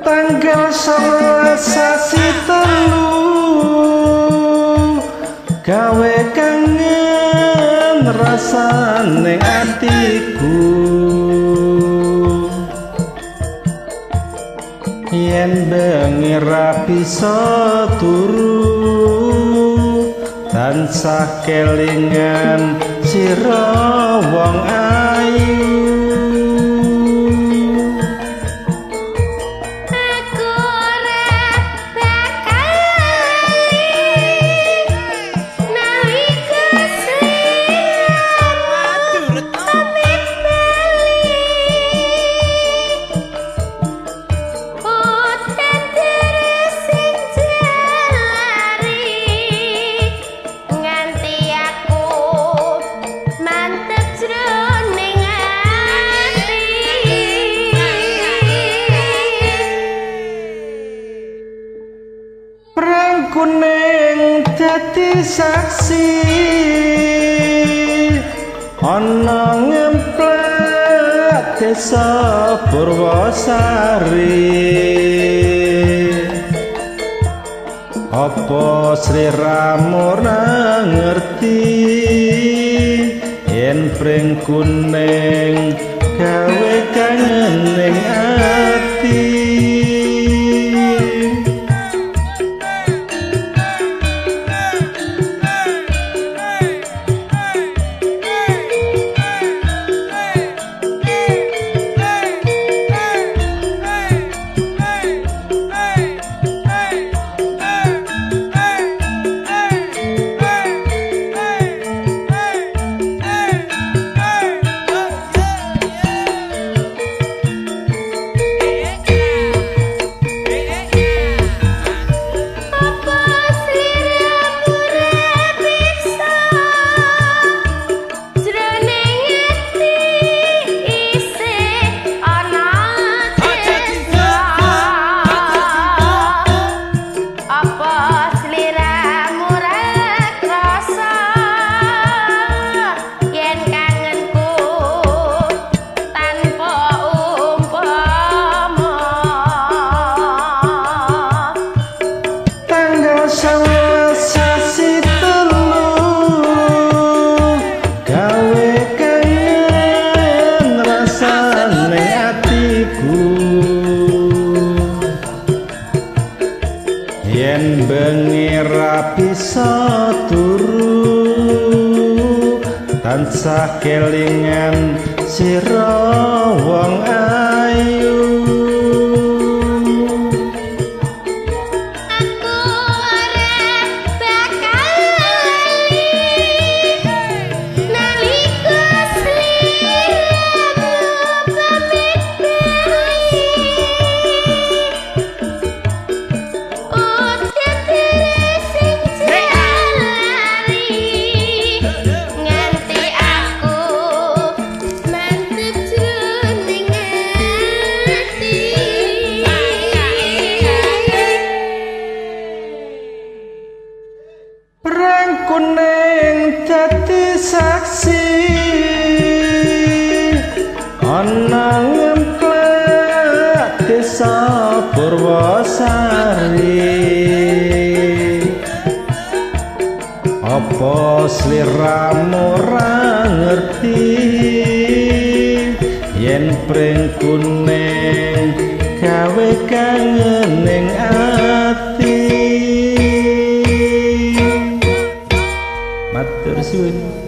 Tanggal 11 sasi 3 gawe kangen rasane atiku, yen bengi ra bisa turu tansah kelingan sira wong ayu. Kuning dadi saksi ana ngemplek desa Purwosari, apa sliramu ora ngerti yen pring kuning gawe kangen ning ati. Yen bengi ra bisa turu tansah kelingan sira wong ayu. Aku ora bakal lali nalika sliramu pamit bali. Nganti aku mantep jroning ati. Apa sliramu ora ngerti yen pring kuning gawe kangen ning ati. Matur suwun.